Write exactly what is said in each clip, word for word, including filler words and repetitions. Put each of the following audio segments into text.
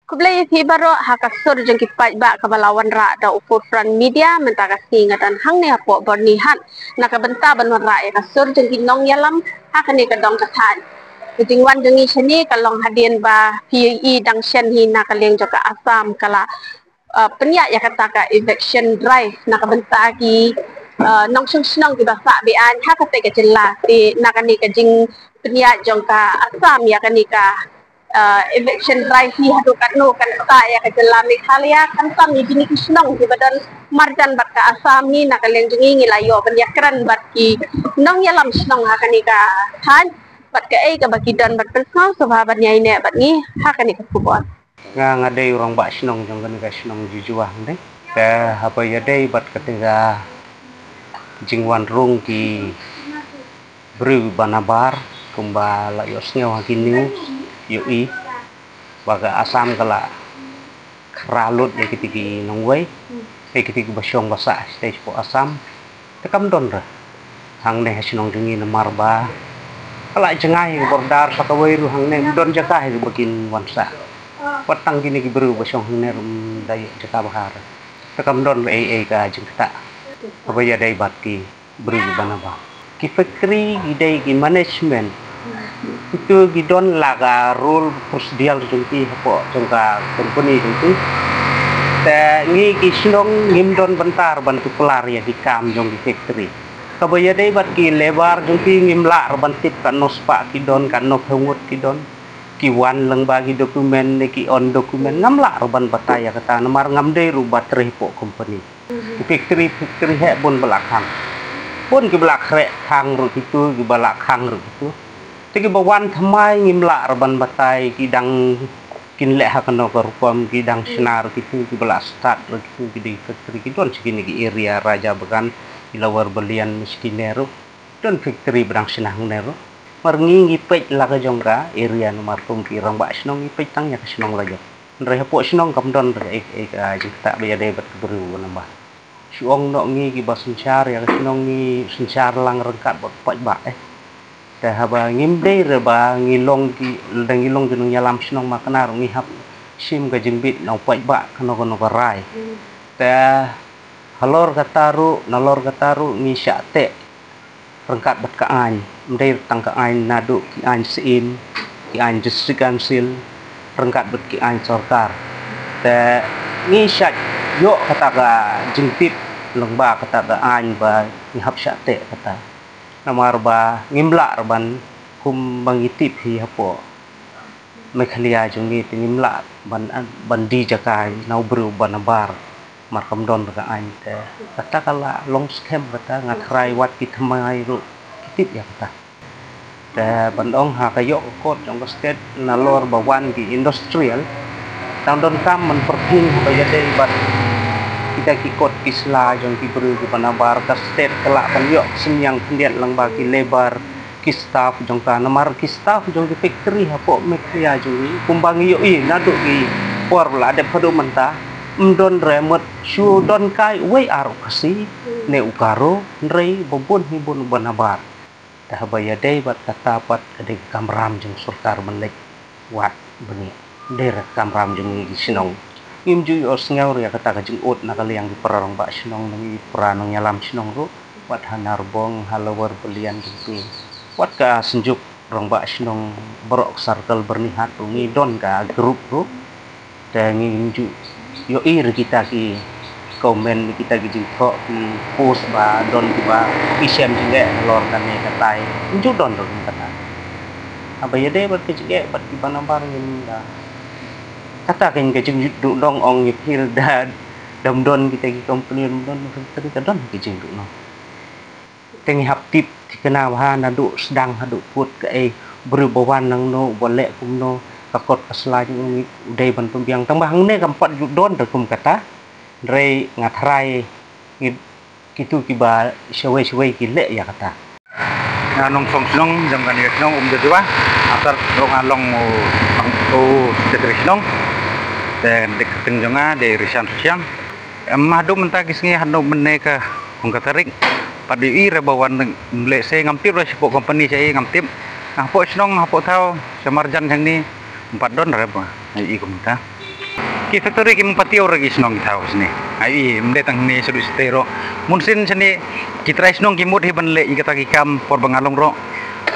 Khublei ïa phi baroh ha ka sur jong ki paidbah kaba la wanrah da u Forefront Media. Mynta ka sngi nga don hangne hapoh Byrnihat na ka bynta ban wanrah ïa ka sur jong ki nongïalam ha kane ka dong ka thaiñ. Ka jingwan jong ngi shane ka long hadien ba phi ïohi dang shen hi na ka liang jong ka Assam ka la, uh, pynïaid ïa kata ka eviction drive na ka bynta ki, uh, nongshong shnong kiba sah be-aiñ ha kata ka jylla. Te na kane ka jingpynïaid jong ka Assam ïa kane ka, uh, eviction drive hi haduh katno kan sah ïa ka jylla Meghalaya, khamtam ïa kine ki shnong kiba don marjan bad ka Assam hi. Na ka liang jong ngi ngi la ïoh ban ïakren bad ki nongïalam shnong ha kane ka thaiñ bad kaei kaba ki don ban pynsngew. Sngewbha ban ïaineh bad ngi ha kane ka khubor. Nga, nga dei u rangbah shnong jong kane ka shnong Jujua hangne. Te haba ïadei bad kane ka jingwan rung ki briew ba nabar, kumba la ïohsngew ha ki news, ïohi ba ka Assam ka la khra lut ïa kiti ki nongwei, ïa kiti kiba shong ba sah shatei shapoh Assam. Te kam don re hangne ha shnong jong ngi namar ba ka la jngai ka border sa kawei ruh hangne, ym don jaka hi ba kin wan sah. Wat tang kine ki briew ba shong hangne ruh ym da ïoh jaka bha re. Te kam don re ei ei ka jingktah kaba ïadei bad ki briew ba nabar. Ki factory ki dei ki management. Kito ki don la ka rule procedure jong ki hapoh jong ka company jong ki. Te ngi ki shnong ngim don bynta ban tuklar ïa ki kam jong ki factory. Kaba ïadei bad ki labour jong ki ngim lah re ban tip katno spah ki don, katno phew ngut ki don. Ki wan lyngba ki document ne ki on document, ngam lah re ban batai ïa kata namar ngam dei ruh ba trei hapoh company. Ki factory, factory heh bun ba la khang. Bun kiba la khreh khang ruh kito, kiba la khang ruh kito. Te kiba wan thymmai ngim lah re ban batai ki dang kin leh ha kano ka rukom, ki dang shna ruh kito, kiba la start ruh kito, ki dei factory ki don sha kine ki area Raja Bagan, ki Lower Balian, sha kine ruh. Don factory ba dang shna hangne ruh. Mar ngi ngi peit la ka jong ka area namar kum ki rangbah shnong ngi peit tang ïa ka shnong la jong. Hynrei hapoh shnong kam don re ei ei ka jingktah ba ïadei bad ki briew ba nabar. Shu ong noh ngi kiba synshar ïa ka shnong ngi synshar lang ryngkat bad paidbah eh. Te haba ngim dei re ba ngi long ki, lada ngi long ki nongïalam shnong ma kane ruh ngi hap shim ka jingbit na u paidbah kano kano ka rai. Te halor kata ruh, nalor kata ruh ngi shah teh ryngkat bad ka aiñ, ym dei tang ka aiñ naduh ki aiñ syiem, ki aiñ district council, ryngkat bad ki aiñ sorkar. Te ngi shah ïoh kata ka jingtip lyngba kata ka aiñ ba ngi hap shah teh kata. Namar ba ngim lah re ban, kum ba ngi tip hi hapoh Meghalaya jong ngi te ngim lah ban, ban die jaka na u briew ba nabar. Mar kam don re ka aiñ te kata ka la long skhem kata, nga tharai wat ki thymmai ruh ki tip ïa kata. Te ban ong ha ka ïoh ka kot jong ka state nalor ba wan ki industrial, tang donkam ban pyrthei haba ïadei bad kita ki kot ki sla jong ki briew kiba nabar, ka state ka lah ban ïoh synñiang khyndiat lyngba ki labour, ki staff jong ka, namar ki staff jong ki factory hapoh Meghalaya jong ngi kumba ngi ïohi naduh ki por ba la dep haduh mynta, ym don re mut shu don kai uwei ar u Khasi ne u Garo, hynrei ba bun hi bun ba nabar. Te haba ïadei bad kata pat ka dei ka kamram jong sorkar ban leit wad bniah. Ym dei re ka kamram jong ngi ki shnong. Ngim ju ïohsngew re ïa kata ka jingud na ka liang ki para rangbah shnong, na ngi para nongïalam shnong ruh. Wat ha Narbong, ha Lower Balian ruh. Wat ka Synjuk Rangbah Shnong baroh ka circle Byrnihat ruh ngi don ka group ruh. Te ngim ju ïohi re kita ki comment, kita ki jingthoh, ki post ba don kiba ki shem jingeh halor kane katai. Ngim ju don re kum kata. Haba ïadei bad ka jingeh bad kiba nabar ngim da. Kata ka jingduhnong ong ïa phi da, da ym don kita ki company, ym don factory, ka don ki jingduhnong. Te ngi hap tip thikna bha naduh sdang haduh kut kaei, briew ba wan nangno, ba leh kumno, ka kot ka sla jong u dei ban pynbiang. Tang ba hangne kam pat ju don re kum kata. Hynrei nga tharai ngi, kitu kiba shawei shawei ki leh ïa kata. Nga nongshong shnong jong kane ka shnong Umjajwa. Asar ruh nga long u, u secretary shnong. Te dei kyrteng jong nga dei Rishan Susiang. Em, haduh mynta ki sngi haduh mynne ka, kum ka tarik, pat ïohi re ba wan, lehse ngam tip re shapoh company shaei ngam tip. Hapoh shnong, hapoh thaw, sha marjan shangne, ym pat don re ba ïohi kum mynta. Ki factory kim patiaw re ki shnong ki thaw sini. Ai, ym dei tang ne sadu sitero. Mun sin sini ki trai shnong ki mut hi ban leh i kata ki kam por ba nga long ro.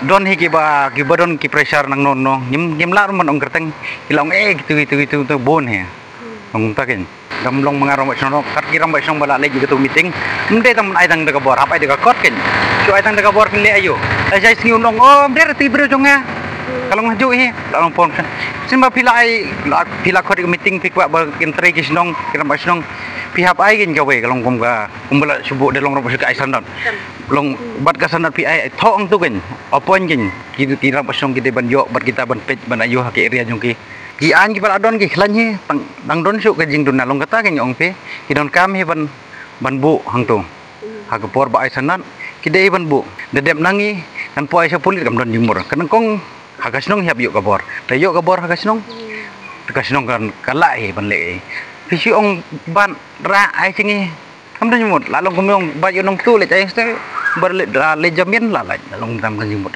Don hi kiba, kiba don ki pressure nang non no. Ngim, ngim lah ruh man ong kerteng. Ki long, eh, gitu, gitu, gitu, gitu, bun hi. Ong ta kin. Dam long manga rong ba shnong, kat ki rong ba shnong ba la leh i katu meeting. Ym dei tang ai tang da ka bor, hap ai da ka kot kin. Shu ai tang da ka bor phin leh ayu. Ai jai sngi u nong, oh, ym dei re ti briew jong nga. Ka long haju hi, la long pon. Sin ba phi la ai, la, phi la khot ka meeting phi kwah ba kin trei ki shnong, ki rong ba shnong. Phi hap ai kin kawei, ka long kum ka, kum ba la shu buh da long rong ba shu ka ai sanad. Long bad ka sanad phi ai, ai thoh ang tu kin. Appoint kin, ki, ki rong ba shnong ki dei ban ïoh, bad kita ban peit, ban ayu ha ki area jong ki. Ki aiñ kiba la don ki khlaiñ hi, tang, tang don shuh ka jingduna long kata ka ong phi, ki donkam hi ban, ban buh hangto. Ha ka por ba ai sanad, ki dei ban buh. Da dep na ngi, kan poi sha pulit kam don jingmut. Ka nyngkong, ha ka shnong hi hap ïoh ka bor. Da ïoh ka bor ha ka shnong, ka shnong kan, ka lah hi ban leh hi. Phi shu ong ban rah ai sha ngi. Kam don jingmut, la long kumne ong ba ïoh nongtuh leit ai ste, bar leit, ah, leit jamin la leit, la long tam kan jingmut.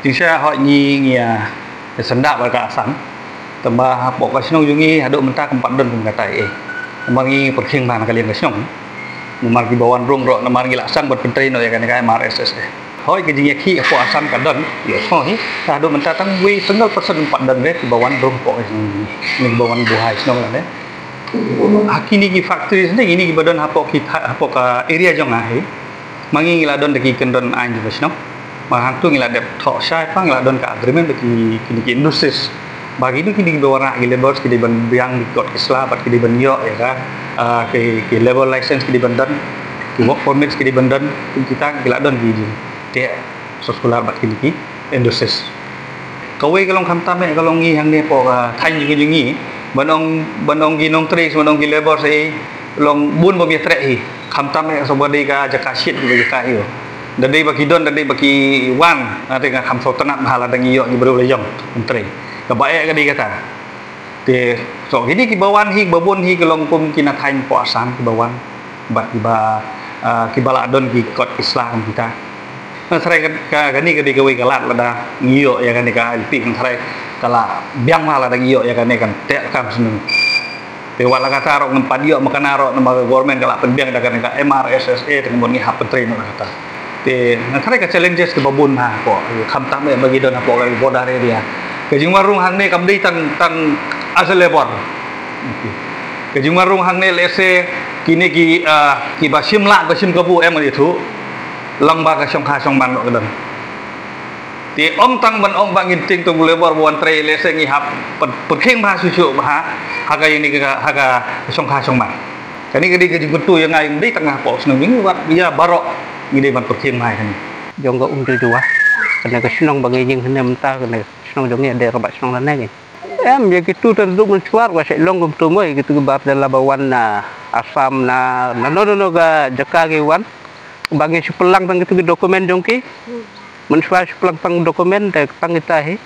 Jingshisha hoi ngi, ngi, ah, ïa senda bad ka Assam. Tangba hapoh ka shnong jong ngi haduh mynta kam pat don kum kata ei. Namar ngi pyrkhing bha na ka liang ka shnong. Namar kiba wan rung ruh, namar ngi la sdang ban pyntrei noh ïa kane ka M R S S A. Hoi ka jingïakhih hapoh Assam ka don, ïohsngew hi. Haduh mynta tang wei single person pat don re kiba wan rung hapoh ka shnong jong ngi. Ngi kiba wan buhai shnong lane. Ha kine ki factories ne, kine kiba don hapoh ki tha-, hapoh ka area jong nga hi. Ma ngi ngi la don da ki kyndon aiñ jong ka shnong. Ma hangtu ngi la dep thoh shai pa ngi la don ka agreement da ki, kine ki industries. Ba kine, kine kiba wanrah ki labours ki dei ban biang ki kot ki sla bad ki dei ban ïoh ïa ka, ah, ki, ki labour license ki dei ban don. Ki work permits ki dei ban don. Kita ki la don ki, ki teh soskular bad kine ki industries. Kawei ka long khamtam eh ka long ngi hangne hapoh ka thaiñ jong ngi, ban ong, ban ong ki nongtrei, ban ong ki labour sa i long bun bym ïatreh hi. Khamtam eh sa ba dei ka jaka shit, ka jaka ïoh. Da dei ba ki don, da dei ba ki wan, nga te nga kham sngewtynnat bha lada ngi ïoh ki briew la jong ban trei. Kaba eh ka dei kata. Te, so, kine kiba wan hi, kiba bun hi, ki long kum ki na thaiñ hapoh Assam, kiba wan. Bad kiba, ah, kiba la don ki kot ki sla kum kita. Nga tharai ka, ka, kane ka dei kawei ka lad lada ngi ïoh ïa kane ka I L P, nga tharai ka la biang bha lada ngi ïoh ïa kane kan teh kam shnong. Te wat la kata ruh ngam pat ïoh ma kane ruh namar ka government ka la pynbiang da kane ka M R S S A te ka mut ngi hap pyntrei noh da kata. Te nga tharai ka challenges kiba bun bha ko, khamtam eh ba ki don hapoh ka border area. Ka jingwan rung hangne kam dei tang, tang as a labour. Ka jingwan rung hangne lehse kine ki, ah, kiba shim lah ba shim kabu em ïathuh. Lang ba ka shongkha shongman ruh ka don. Te ym tang ban ong ba ngin tieng tang u labour ba wan trei, lehse ngi hap pyn-, pynkhing bha shuh shuh bha ha ka ïing ne ka, ha ka shongkha shongman. Kane ka dei ka jingkyntu ïa nga, ym dei tang hapoh shnong jong ngi, wat ïa baroh ngi dei ban pyrkhing bha ïa kane. Jong ka Umjyrjua. Kane ka shnong ba ngi ïeng hangne mynta, kane ka shnong jong ngi dei Rabah Shnong lane ngi. Em, ïa kitu te naduh mynshuwa ruh ka shait long kumtu mo, ïa kitu ki bar jylla ba wan na Assam na, na no no no ka jaka ki wan. Ba ngi shu pynlang tang kitu ki document jong ki. Mynshuwa shu pynlang tang document te tang kita hi.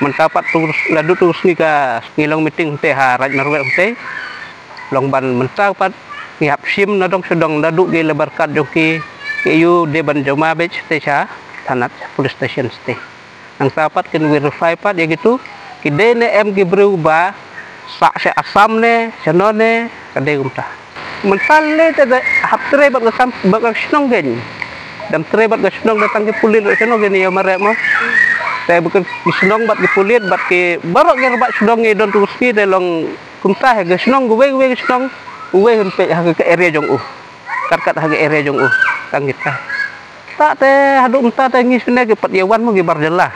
Mynta pat tu, naduh tu sngi ka, sngi long meeting te ha Raid Marwet te. Long ban mynta pat ngi hap shim na dong sha dong naduh ki labour card jong ki, ki ïoh dei ban joma beit te sha thanat, police station te. Nangta pat kin verify pat ïa kitu, ki dei ne em ki briew ba sah sha Assam ne, shano ne, ka dei kumta. Mynta lei te da hap trei bad ka sam, bad ka shnong kein. Dam trei bad ka shnong da tang ki pulit ruh shano kein ïa mareh mo. Te bad ki shnong bad ki pulit bad ki baroh ki Rabah Shnong ngi don tu ski te long kumta ha ka shnong kawei kawei ka shnong. Uwei hun peit ha ka area jong u. Kat kat ha ka area jong u. Tang kita. Ta te haduh mynta te ngi shane ki pat ïa wan mo ki bar jylla.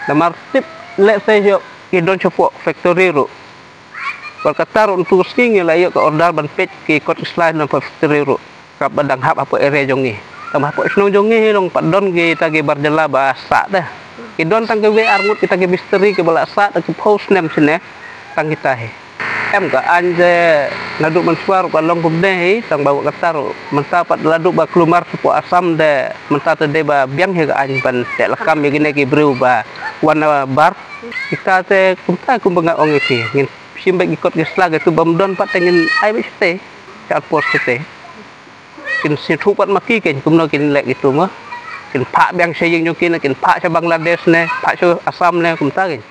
Namar tip lehse ïoh ki don shapoh factory ruh. Bad kata ruh ntu sngi ngi la ïoh ka order ban peit ki kot ki sla na factory ruh. Kaba dang hap hapoh area jong ngi. Tang hapoh shnong jong ngi hi long pat don kita ki bar jylla ba sah te. Ki don tang kiwei ar ngut kita ki mistri kiba la sah te ki phew snem shane. Tang kita hi. Em ka aiñ te naduh mynshuwa ruh ka long kumne hi, tang ba kata ruh mynta pat naduh ba kulmar shapoh Assam te mynta te dei ba biang hi ka aiñ ban teh lakam ïa kine ki briew ba wan na bar. Kita te kumta kumba nga ong ïa phi, ngin shim beit ki kot ki sla kitu bym don pat te ngin ai beit shatei. Sha ar por shatei. Kin sngewthuh pat ma ki kein kumno kin leh kitu mo. Kin phah biang sha ïing jong ki ne, kin phah sha Bangladesh ne, phah sha Assam ne, kumta kein.